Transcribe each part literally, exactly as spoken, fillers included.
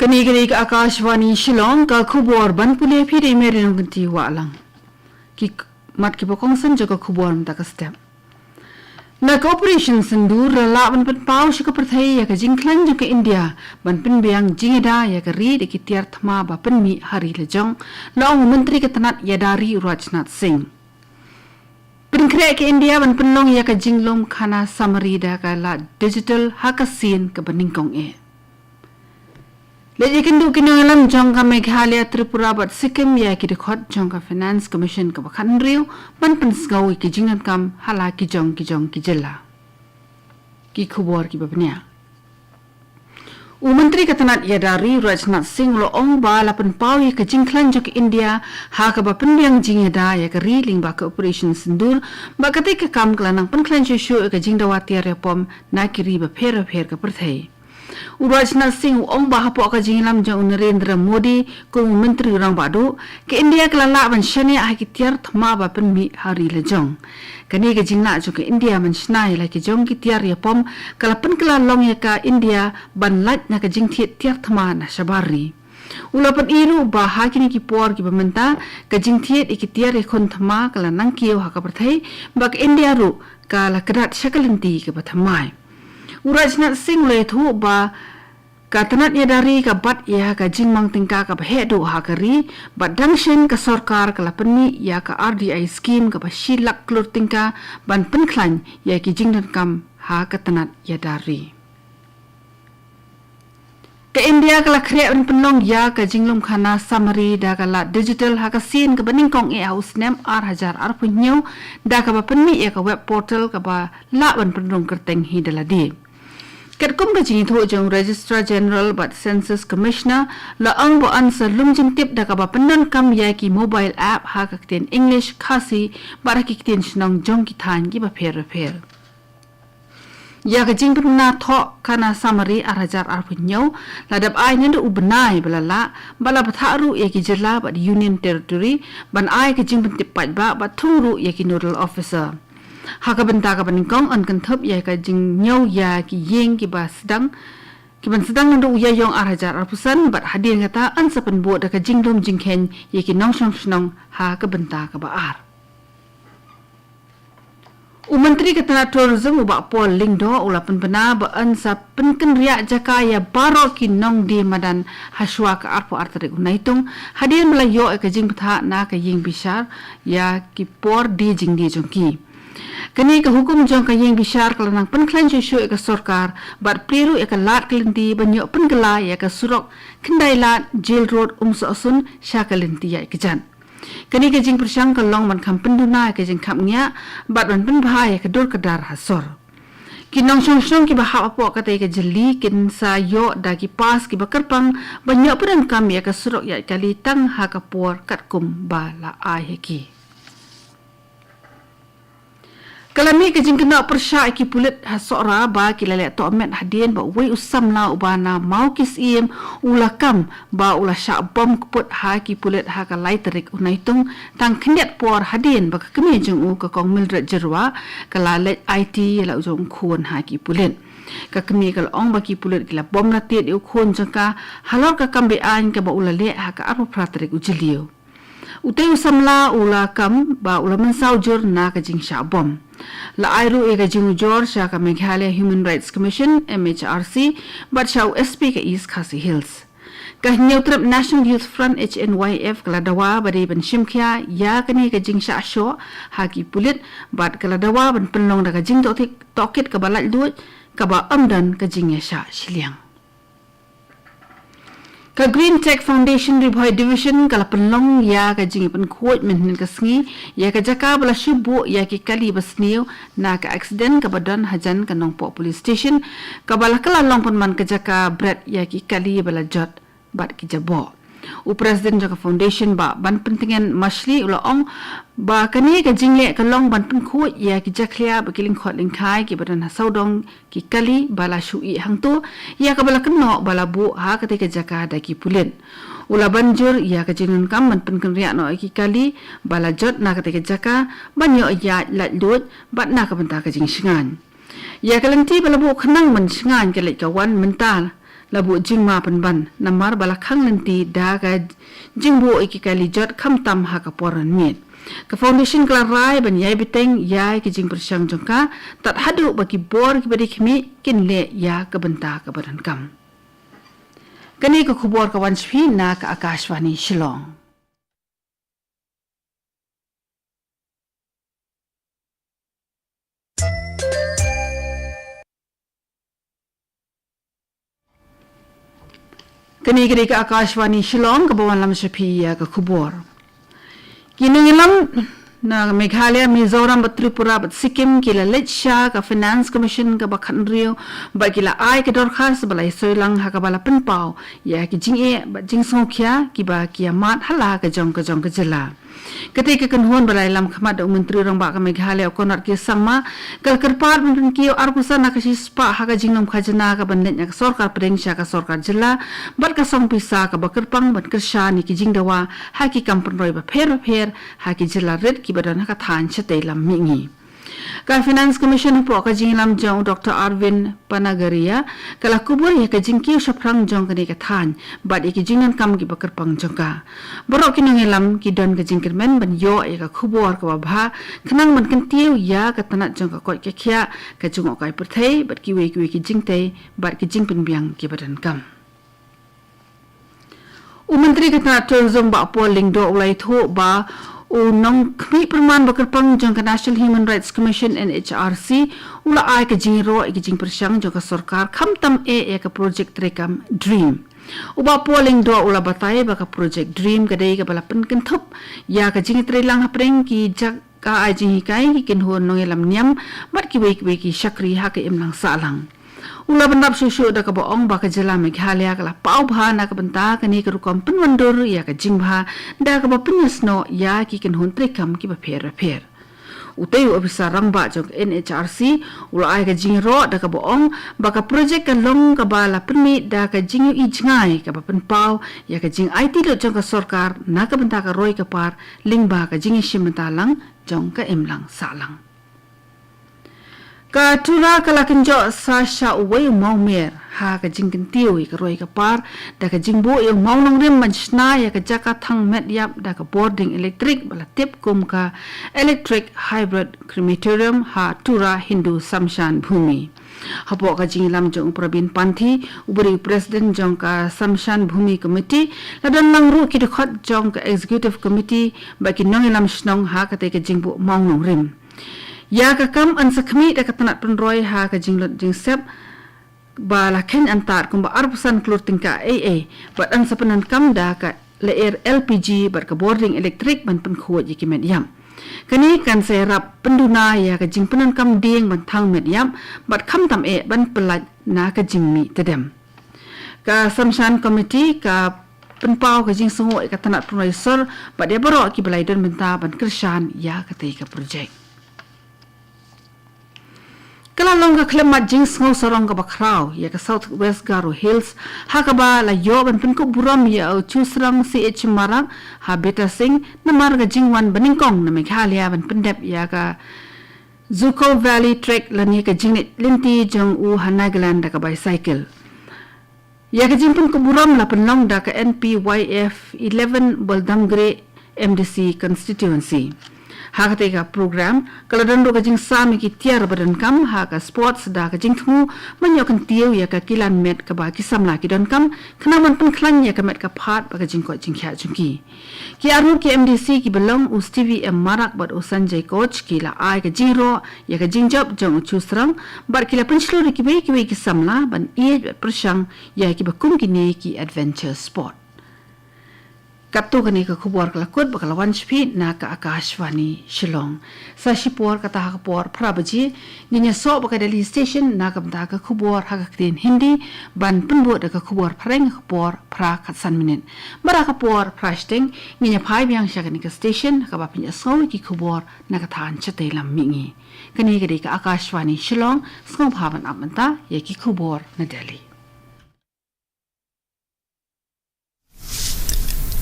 Kane ka dei ka Akashvani Shillong, ka khubor ban pule phi da i Mary Nongkynti Wahlang. Ki k-, mat kiba kongsan jong ka khubor mynta ka step. Na ka Operation Sindoor la lah ban pynpaw sha ka pyrthei ïa ka jingkhlaiñ jong ka India ban pynbiang jingïada ïa ka ri da ki tiar thma ba pynmih ha ri lajong, la ong u Myntri ka tnat ïada ri u Rajnath Singh. Pynkhreh ka India ban pynlong ïa ka jinglum khana samari da ka lad digital ha ka sien kaba nyngkong eh. Leit ïakynduh ki nongïalam jong ka Meghalaya, Tripura bad Sikkim ïa ki dkhot jong ka Finance Commission kaba khathynriew ban pynsngew ïa ki jingdonkam ha la ki jong ki jong ki jylla. Ki khubor kiba bniah. U Myntri ka tnat ïada ri Rajnath Singh u la ong ba la pynpaw ïa ka jingkhlaiñ jong ka India ha kaba pynbiang jingïada ïa ka ri lyngba ka Operation Sindoor, ba katei ka kam ka la nang pynkhlaiñ shuh shuh ïa ka jingdawa tiar ïapom na ki ri bapher bapher ka pyrthei. U Rajnath Singh u ong ba hapoh ka jingïalam jong u Narendra Modi kum u Myntri Rangbah Duh, ka India ka la lah ban shaniah ha ki tiar thma ba pynmih ha ri lajong. Kane ka jinglah jong ka India ban shna ïa la ki jong ki tiar ïapom ka la pynkylla long ïa ka India ban lait na ka jingthied tiar thma na shabar ri. U la pyni ruh ba ha kine ki por kiba mynta, ka jingthied ïa ki tiar ïakhun thma ka la nang kiew ha ka pyrthei, ba ka India ruh ka la kdat sha ka lynti kaba thymmai. U Rajnath Singh u la ïathuh ba ka tnat ïada ri ka bat ïa ka jingmang tyngka kaba heh duh ha ka ri, bad dang shen ka sorkar ka la pynmih ïa ka R D I scheme kaba shi lak klur tyngka ban pynkhlaiñ ïa ki jingdonkam ha ka tnat ïada ri. Ka India ka la khreh ban pynlong ïa ka jinglum khana samari da ka lad digital ha ka sien kaba nyngkong eh ha u snem ar hajar arphew hynñiew, da kaba pynmih ïa ka web portal kaba lah ban pynrung kyrteng hi da lade. Katkum ka jingïathuh jong u Registrar General bad Census Commissioner, la ong ba yn sa lum jingtip da kaba pyndonkam ïa ki mobile app ha ka ktien English, Khasi bad ha ki ktien shnong jong ki thaiñ kiba pher bapher. Ïa ka jingpynbna thoh khana samari ar hajar arphew hynñiew la dep ai naduh u bnai ba la lah, ba la bthah ruh ïa ki jylla bad Union Territory ban ai ka jingpyntip paidbah bad thung ruh ïa ki nodal officer. Ha ka bynta kaba nyngkong yn kynthup ïa ka jingñiew ïa ki ïing kiba sdang, kiban sdang naduh u Ïaïong ar hajar arphew san, bad hadien kata yn sa pynbud da ka jinglum jingkheiñ ïa ki nongshong shnong ha ka bynta kaba ar. U Myntri ka tnat Tourism u Bah Paul Lyngdoh u la pynbna ba yn sa pynkynriah jaka ïa baroh ki nongdie madan ha shuwa ka arphew ar tarik u Naitung, hadien ba la ïoh ïa ka jingbthah na ka ïing bishar ïa ki por die jingdie jong ki. Kane ka hukum jong ka ïing bishar ka la nang pynkhlaiñ shuh shuh ïa ka sorkar, bad plie ruh ïa ka lad ka lynti ban ïoh pynkylla ïa ka surok Khyndailad, Jail Road, Umsohsun sha ka lynti ïaid kjat. Kane ka jingpyrshang ka long ban kham pynduna ïa ka jingkhapngiah bad ban pynbha ïa ka dur ka dar ha sor. Ki nongshong shnong kiba hap hapoh katei ka jylli kin sa ïoh da ki pass kiba kyrpang ban ïoh pyndonkam ïa ka surok ïaid kali tang ha ka por katkum ba la ai ha ki. Ka la mih ka jingkynnoh pyrshah ïa ki pulit ha Sohra ba ki la leh tohmet hadien ba uwei u samla uba na Mawkisiem u la kam ba u la shah bom kput ha ki pulit ha ka lai tarik u Naitung, tang khyndiat por hadien ba ka kmie jong u ka Kong Mildred Jyrwa ka la leit aiti ïa la u jong u khun ha ki pulit. Ka kmie ka la ong ba ki pulit ki la bom la tied ïa u khun jong ka halor ka kam be-aiñ kaba u la leh ha ka arphew phra tarik u Jylliew. Utei u samla u la kam ba u la mynsaw jur na ka jingshah bom. La ai ruh ïa ka jingujor sha ka Meghalaya Human Rights Commission, M H R C, bad sha u S P ka East Khasi Hills. Ka Hynñiewtrep National Youth Front, H N Y F, ka la dawa ba dei ban shim khia ïa kane ka jingshah shoh ha ki pulit, bad ka la dawa ban pynlong da ka jingtohkit, tohkit kaba laitluid, kaba ym don ka jingïashah shiliang. Ka Green Tech Foundation Ri Bhoi Division ka la pynlong ïa ka jingpynkhuid mynhynnin ka sngi ïa ka jaka ba la shu buh ïa ki kali ba sniew na ka accident kaba don hajan ka Nongpoh Police Station, kaba la kylla long pynban ka jaka bret ïa ki kali ba la jot bad ki jaboh. U President jong ka Foundation, Bah Banpyntngen Mashli, u la ong ba kane ka jingleh ka long ban pynkhuid ïa ki jakhlia bad ki lyngkhot lyngkhai kiba don ha sawdong ki kali ba la shu ih hangto, ïa kaba la kynnoh ba la buh ha katei ka jaka da ki pulit. U la ban jur ïa ka jingdonkam ban pynkynriah noh ïa ki kali ba la jot na katei ka jaka ban ïoh ïaid laitluid bad na ka bynta ka jingshngaiñ. Ïa ka lynti ba la buh khnang ban shngaiñ ka leit ka wan mynta la buh jingma pynban namar ba la khang lynti da ka jingbuh ïa ki kali jot khamtam ha ka por ran miet. Ka foundation ka la rai ban ïai bteng ïa ki jingpyrshang jong ka, tad haduh ba ki bor kiba dei khmih kin leh ïa ka bynta kaba donkam. Kane ka khubor ka wan sha phi na ka Akashvani Shillong. Kane ka dei ka Akashvani Shillong kaba wanlam sha phi ïa ka khubor. Ki nongïalam na Meghalaya, Mizoram bad Tripura bad Sikkim ki la leit sha ka Finance Commission kaba khathynriew bad ki la ai ka dorkhas ba la ïasoi lang ha kaba la pynpaw ïa ki jingeh bad jingsngewkhia kiba ki ïa mad ha la ka jong ka jong ka jylla. Katei ka kynhun ba la ïalam khmat da u Myntri Rangbah ka Meghalaya u Conrad K Sangma, ka la kyrpad ban pynkiew arphew san na ka shispah ha ka jinglong khajna kaban leit na ka sorkar pdeng sha ka sorkar jylla bad ka song pisa kaba kyrpang ban kyrshan ïa ki jingdawa ha ki kam pynroi bapher bapher ha ki jylla rit kiba don ha ka thaiñ shatei lam mihngi. Ka Finance Commission hapoh ka jingïalam jong u Doctor Arvind Panagaria ka la kubur ïa ka jingkiew shaphrang jong kane ka thaiñ bad ïa ki jingdonkam kiba kyrpang jong ka. Baroh ki nongïalam ki don ka jingkyrmen ban ïoh ïa ka khubor kaba bha khnang ban kyntiew ïa ka tnat jong ka koit ka khiah, ka jngohkai pyrthei bad kiwei kiwei ki jingtei bad ki jingpynbiang kiba donkam. U Myntri ka tnat Tourism Bah Paul Lyngdoh u la ïathuh ba u nongkhmih pyrman ba kyrpang jong ka National Human Rights Commission, N H R C, u la ai ka jingïaroh ïa ka jingpyrshang jong ka sorkar khamtam eh ïa ka projek treikam DREAM. U Bah Paul Lyngdoh u la batai ba ka projek DREAM ka dei kaba la pynkynthup ïa ka jingïatreilang hapdeng ki jaka ai jinghikai, ki kynhun nongïalam niam bad kiwei kiwei ki shakri ha ka imlang sahlang. U la bynrap shuh shuh da kaba ong ba ka jylla Meghalaya ka la paw bha na ka bynta kane ka rukom pynwandur ïa ka jingbha da kaba pynïasnoh ïa ki kynhun treikam kiba pher bapher. Utei u ophisar rangbah jong ka N H R C u la ai ka jingïaroh da kaba ong ba ka projek ka long kaba la pynmih da ka jingïohi jngai kaba pynpaw ïa ka jingaiti lut jong ka sorkar na ka bynta ka roi ka par lyngba ka jingïashim bynta lang jong ka imlang sahlang. Ka Tura ka la kynjoh sa sha uwei u mawmer ha ka jingkyntiew ïa ka roi ka par da ka jingbuh ïa u mawnongrim ban shna ïa ka jaka thang met ïap da ka bording elektrik ba la tip kum ka Electric Hybrid Crematorium ha Tura Hindu Samshan Bhumi. Hapoh ka jingïalam jong u Prabin Panthi, uba dei u president jong ka Samshan Bhumi Committee, la don lang ruh ki dkhot jong ka Executive Committee bad ki nongïalam shnong ha katei ka jingbuh mawnongrim. Ïa ka kam yn sa khmih da ka tnat pynroi ha ka jinglut jingsep ba la kheiñ antad kumba arphew san klur tyngka ei ei bad yn sa pyndonkam da ka lyer L P G bad ka bording elektrik ban pynkhuid ïa ki met ïap. Kane kan sa ïarap pynduna ïa ka jingpyndonkam dieng ban thang met ïap bad khamtam eh ban pyllait na ka jingmih tdem. Ka Samshan Committee ka pynpaw ka jingsngewnguh ïa ka tnat pynroi sor bad ïa baroh kiba la ïadon bynta ban kyrshan ïa katei ka projek. Ka la long ka khyllipmat jingsngew sarong kaba khraw ïa ka South West Garo Hills ha kaba la ïoh ban pynkup burom ïa u Chusrang C H Marak ha Betasing namar ka jingwan banyngkong na Meghalaya ban pyndep ïa ka Zuko Valley Trek lane ka jingleit lynti jong u ha Nagaland da ka bicycle. Ïa ka jingpynkup burom la pynlong da ka N P Y F eleven Baldamgre M D C constituency. Ha katei ka program ka la don ruh ka jingsam ïa ki tiar ba donkam ha ka sports da ka jingthmu ban ïoh kyntiew ïa ka kilan met kaba ki samla ki donkam khnang ban pynkhlaiñ ïa ka met ka phad bad ka jingkoit jingkhiah jong ki. Ki arngut ki M D C kiba long u Stevie M Marak bad u Sanjay Koch ki la ai ka jingïaroh ïa ka jingjop jong u Chusrang bad ki la pynshlur ïa kiwei kiwei ki samla ban ïeit bad pyrshang ïa kiba kum kine ki adventure sport. Katto kane ka khubor ka la kut bad ka la wan sha phi na ka Akashvani Shillong. Sa shipor kata ha ka por phra baje ngin ïasoh bad ka Delhi Station na ka bynta ka khubor ha ka ktien Hindi ban pynbud da ka khubor phareng ha ka por phra khatsan minit. Bad ha ka por phra shiteng ngin ïa phai biang sha kane ka station ha kaba phin ïohsngew ïa ki khubor na ka thaiñ shatei lam mihngi. Kane ka dei ka Akashvani Shillong, sngewbha ban ap mynta ïa ki khubor na Delhi.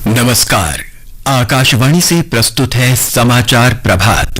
नमस्कार, आकाशवाणी से प्रस्तुत है समाचार प्रभात।